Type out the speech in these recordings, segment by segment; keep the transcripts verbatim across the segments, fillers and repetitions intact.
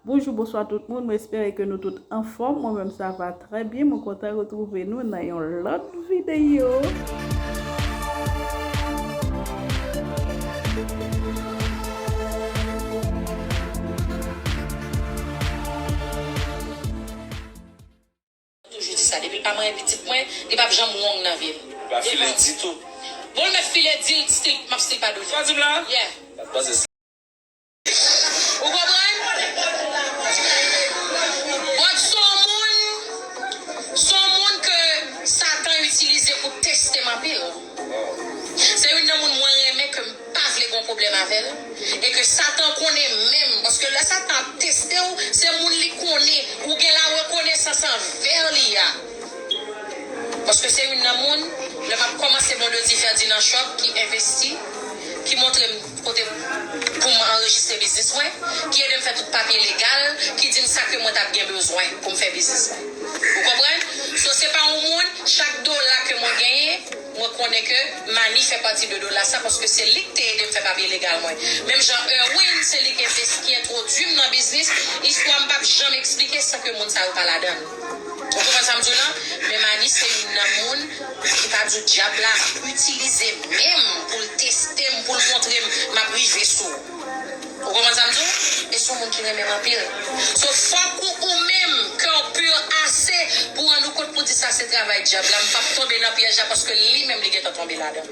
Bonjou, bonswa tout moun. Mwen espere ke nou tout anfòm. Mwen menm, sa va trè byen. Mwen kontan retwouve nou nan yon lòt videyo. Toujou di sa, depi l pa manyen pitit mwen, li p ap janm wrong nan vi l. Li pa file ditou. Bon, l mèt file, di l, still, m ap still padone. Sa w di m la? Yeah. Ou konprann? But s on moun, s on moun ke Satan itilize pou teste m anpil. Se youn nan moun mwen renmen ke m pa vle gon pwoblèm avè l. E ke Satan konnen menm, paske lè Satan ap teste w, se moun li konnen, ou gen la rekonesans anvè li a. Paske se youn nan moun, lè m ap kòmanse Blondedy Ferdinand Shop ki envesti, ki montre m kote pou m anrejistre biznis mwen, ki ede m fè tout papye legal, ki di m sa ke mwen t ap gen bezwen pou m fè biznis mwen. Ou konprann? So, se pa yon moun, chak dola ke mwen genyen, mwen konnen ke Mani fè pati de dola sa, paske se li k te ede m fè papye legal mwen. Menm jan Erwin, se li k envesti, ki entwodui m nan biznis, istwa m p ap janm eksplike san ke moun sa yo pa ladan l. Ou konprann sa m di w lan? Men Mani se youn nan moun ki pa di w dyab la itilize menm pou l teste m, pou l montre m m ap rive sou ou. Ou konprann sa m di w? E s on moun ki renmen m anpil. So, fòk ou, ou menm, kè w pi ase pou rann ou kont pou di sa se travay dyab la. M p ap tonbe nan pyèj la paske li menm li gentan tonbe ladan.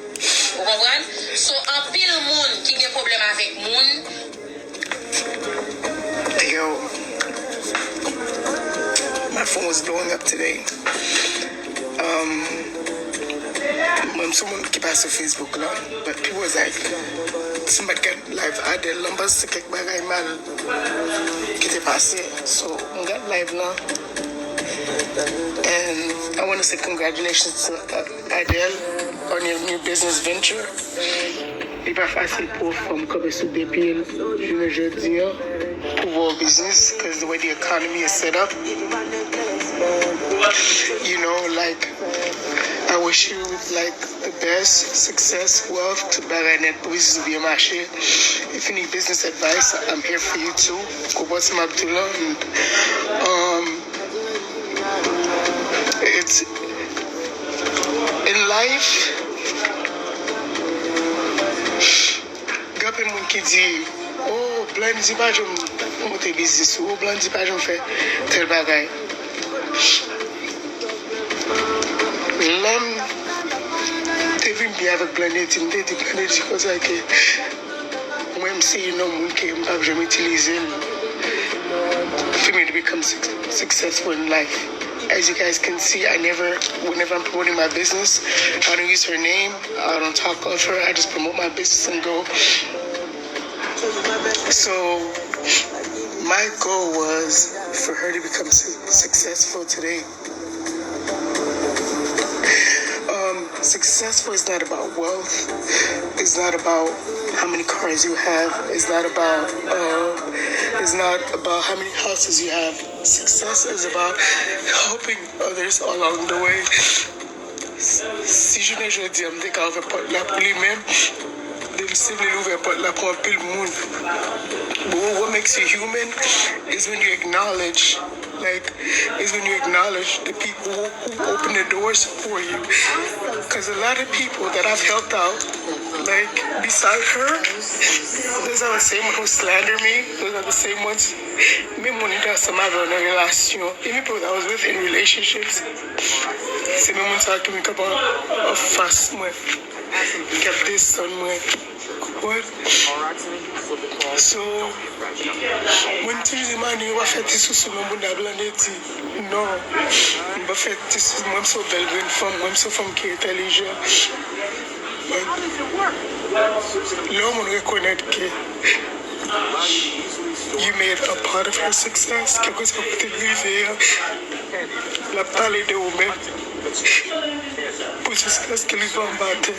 Ou konprann? So, anpil moun ki gen pwoblèm avèk moun, Yo, my phone was blowing up today. Um, mwen m sou moun ki pa sou Facebook la, but people was like, si m pa t gad live Adele lan, m panse se kèk bagay mal ki te pase. So, m gad live lan. And I want to say congratulations to uh, Adele on your new business venture. Li pa fasil pou yon fanm kanpe sou de pye l jounen jodi an pou ouvri yon biznis, cause the way the economy is set up. You know, like, I wish you, like, the best success, wealth, tout bagay nèt pou biznis ou byen mache. If you need business advice, I'm here for you too. Ou konprann sa m ap di w lan? Um, it's in life. Gen anpil moun ki di, oh, Blandy pa janm monte biznis ou, oh, Blandy pa janm fè tèl bagay. Lè m te vin byen avèk Blandy, m te di Blandy konsa ke mwen, m se youn nan moun ke m p ap janm itilize l for me to become successful in life. As you guys can see, I never, whenever I'm promoting my business, I don't use her name, I don't talk of her, I just promote my business and go. So, my goal was for her to become successful today. Um, successful is not about wealth. It's not about how many cars you have. It's not about uh, it's not about how many houses you have. Success is about helping others along the way. Si jounen jodi a m te ka ouvè pòt la pou li menm, li m se vle l ouvè pòt la pou anpil moun. But what makes you human is when you acknowledge, like, is when you acknowledge the people who, who open the doors for you. Because a lot of people that I've helped out, like, beside her, those are the same ones who slander me, those are the same ones. Menm moun ki te ansanm avè w nan relasyon, even people that I was with in relationships, se menm moun sa yo ki vin kanpe anfas mwen, ki ap desann mwen. Ou konprann? So, mwen toujou di Mani, yo pa fè ti sousou nan bounda Blandy. Non, m pa fè ti sousou. Mwen, m se yon bèl grenn fanm. Mwen, m se yon fanm ki entèlijan. Lè yon moun rekonèt ke you made a part of her success, kèlkeswa kote l rive a, l ap pale de ou menm. Pou jiskaske li pa anba tè.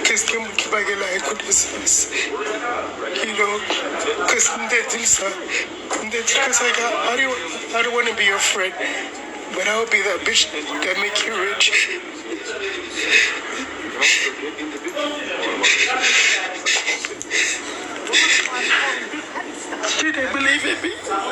Kèske moun ki pa gen la rekonesans. You know, cause m te di l sa. M te di l konsa, I don't, I don't wanna be your friend. But I will be that bitch that make you rich. She didn't believe in me.